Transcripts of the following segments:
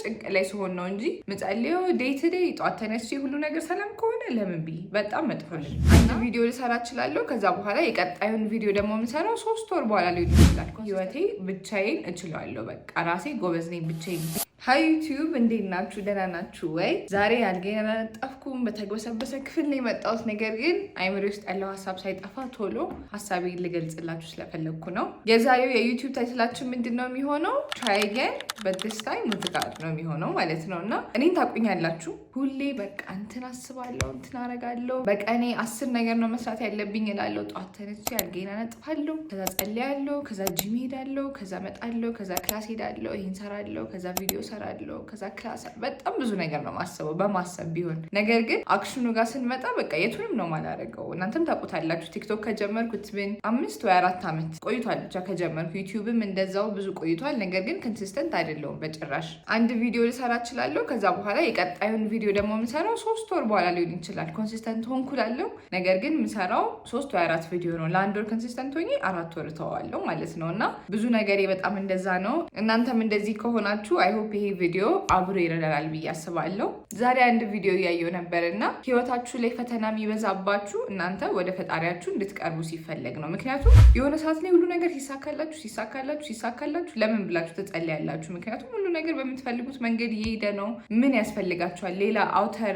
ጭንቅ ላይ ስሆን ነው እንጂ ምጸልየው day to day ጠዋት ተነስቼ ሁሉ ነገር ሰላም ከሆነ ለምን ብዬ በጣም መጥፎ ልጅ። አንድ ቪዲዮ ልሰራ እችላለሁ። ከዛ በኋላ የቀጣዩን ቪዲዮ ደግሞ የምሰራው 3 ወር በኋላ ሊሆን ይችላል። ህይወቴ ብቻዬን እችለዋለሁ። በቃ ራሴ ጎበዝ ነኝ ብቻዬን። Hi YouTube፣ እንዴት ናችሁ? ደህና ናችሁ ወይ? ዛሬ አልጋዬን አላነጠፍኩም። በተግበሰበሰ ክፍል ነው የመጣሁት። ነገር ግን አይምሮዬ ውስጥ ያለው ሀሳብ ሳይጠፋ ቶሎ ሀሳቤን ልገልጽላችሁ ስለፈለግኩ ነው። የዛሬው የ YouTube title ኣችን ምንድን ነው የሚሆነው? "Try again, but this time with God" ነው የሚሆነው ማለት ነው። እና እኔን ታውቁኛላችሁ። ሁሌ በቃ እንትን አስባለሁ፣ እንትን አረጋለሁ። በቀኔ 10 ነገር ነው መስራት ያለብኝ እላለሁ። ጠዋት ተነስቼ አልጋዬን አነጥፋለሁ፣ ከዛ ጸልያለሁ፣ ከዛ ጂም ሄዳለሁ፣ ከዛ መጣለሁ፣ ከዛ class ሄዳለሁ፣ ይሄን ሰራለሁ፣ ከዛ ቪዲዮ ሰራለሁ፣ ከዛ class፣ በጣም ብዙ ነገር ነው ማስበው በማሰብ ቢሆን። ነገር ግን action ኑ ጋር ስንመጣ በቃ የቱንም ነው ማላረገው። እናንተም ታውቁታላችሁ። TikTok ከጀመርኩት ምን 5 ወይ 4 ዓመት ቆይቷል ብቻ ከጀመርኩ። YouTube ም እንደዛው ብዙ ቆይቷል። ነገር ግን consistent አይደለሁም በጭራሽ። አንድ ቪዲዮ ልሰራ እችላለሁ። ከዛ በኋላ የቀጣዩን ቪዲዮ ደግሞ የምሰራው 3 ወር በኋላ ሊሆን ይችላል። Consistent ሆንኩ እላለሁ። ነገር ግን የምሰራው 3 ወይ 4 ቪዲዮ ነው። ለአንድ ወር consistent ሆኜ 4 ወር እተዋለሁ ማለት ነው። እና ብዙ ነገሬ በጣም እንደዛ ነው። እናንተም እንደዚህ ከሆናችሁ I hope ይሄ ቪዲዮ አብሮ ይረዳናል ብዬ አስባለሁ። ዛሬ አንድ ቪዲዮ እያየሁ ነበር እና ህይወታችሁ ላይ ፈተና የሚበዛባችሁ እናንተ ወደ ፈጣሪያችሁ እንድትቀርቡ ሲፈለግ ነው። ምክንያቱም የሆነ ሰዓት ላይ ሁሉ ነገር ሲሳካላችሁ ሲሳካላችሁ ሲሳካላችሁ ለምን ብላችሁ ትጸልያላችሁ? ምክንያቱም ሁሉ ነገር በምትፈልጉት መንገድ እየሄደ ነው። ምን ያስፈልጋችኋል? ሌላ outer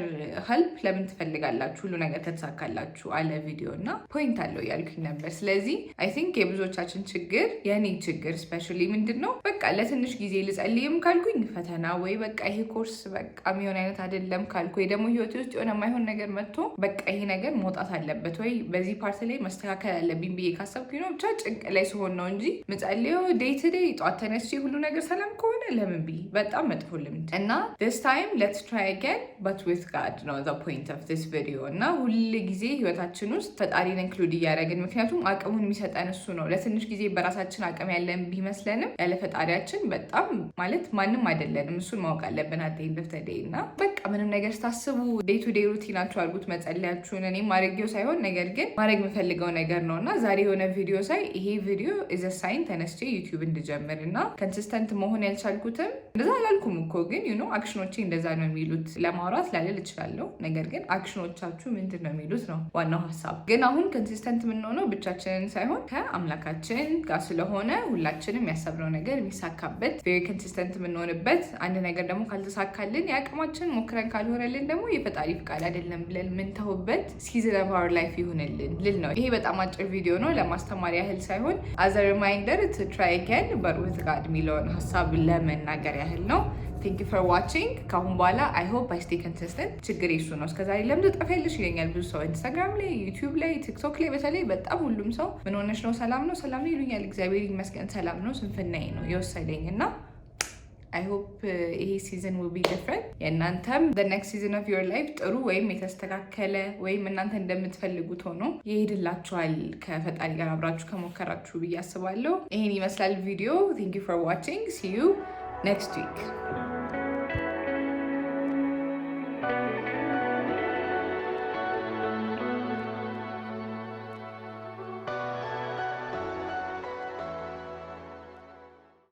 help ለምን ትፈልጋላችሁ? ሁሉ ነገር ከተሳካላችሁ አለ ቪዲዮ እና point አለው እያልኩኝ ነበር። ስለዚህ I think የብዙዎቻችን ችግር፣ የእኔ ችግር especially ምንድን ነው፣ በቃ ለትንሽ ጊዜ ልጸልይም ካልኩኝ ፈተና ወይ በቃ ይሄ ኮርስ በቃ የሚሆን አይነት አይደለም ካልኩ ወይ ደግሞ ህይወቴ ውስጥ የሆነ የማይሆን ነገር መጥቶ በቃ ይሄ ነገር መውጣት አለበት ወይ በዚህ part ላይ መስተካከል አለብኝ ብዬ ካሰብኩኝ ነው፣ ብቻ ጭንቅ ላይ ስሆን ነው እንጂ ምጸልየው day to day ጠዋት ተነስቼ ሁሉ ነገር ሰላም ከሆነ ለምን ብዬ በጣም መጥፎ ልምድ። እና this time let's try again, but with God ነው the point of this video። እና ሁል ጊዜ ህይወታችን ውስጥ ፈጣሪን include እያደረግን፣ ምክንያቱም አቅሙን የሚሰጠን እሱ ነው። ለትንሽ ጊዜ በራሳችን አቅም ያለን ቢመስለንም ያለ ፈጣሪያችን በጣም ማለት ማንም አይደለንም። እሱን ማወቅ አለብን at the end of the day። እና በቃ ምንም ነገር ስታስቡ day to day routine ኣችሁ አድርጉት መጸለያችሁን። እኔም ማድረጌው ሳይሆን ነገር ግን ማድረግ የምፈልገው ነገር ነው። እና ዛሬ የሆነ ቪዲዮ ሳይ ይሄ ቪዲዮ is a sign ተነስቼ YouTube እንድጀምር። እና consistent መሆን ያልቻልኩትም፣ እንደዛ አላልኩም እኮ፣ ግን action ኖቼ እንደዛ ነው የሚሉት። ለማውራት ላልል እችላለሁ፣ ነገር ግን action ኖቻችሁ ምንድን ነው የሚሉት ነው ዋናው ሀሳብ። ግን አሁን consistent የምንሆነው ብቻችንን ሳይሆን ከአምላካችን ጋር ስለሆነ ሁላችንም ያሰብነው ነገር የሚሳካበት፣ very consistent የምንሆንበት፣ አንድ ነገር ደግሞ ካልተሳካልን የአቅማችን ሞክረን ካልሆነልን ደግሞ የፈጣሪ ፍቃድ አይደለም ብለን የምንተውበት season of our life ይሁንልን ልል ነው። ይሄ በጣም አጭር ቪዲዮ ነው፣ ለማስተማር ያህል ሳይሆን as a reminder to try again but with God የሚለውን ሀሳብ ለመናገር ያህል ነው። Thank you for watching። ከአሁን በኋላ I hope I stay consistent። ችግሬ እሱ ነው። እስከዛሬ ለምን ትጠፊያለሽ ይለኛል ብዙ ሰው፣ Instagram ላይ፣ YouTube ላይ፣ TikTok ላይ በተለይ በጣም ሁሉም ሰው ምን ሆነሽ ነው፣ ሰላም ነው፣ ሰላም ነው ይሉኛል። እግዚአብሔር ይመስገን ሰላም ነው። ስንፍናዬ ነው የወሰደኝ። እና I hope ይሄ season will be different። የእናንተም next season of your life ጥሩ ወይም የተስተካከለ ወይም እናንተ እንደምትፈልጉት ሆኖ ይሄድላችኋል ከፈጣሪ ጋር አብራችሁ ከሞከራችሁ ብዬ አስባለሁ። ይሄን ይመስላል ቪዲዮ። Thank you for watching. See you next week.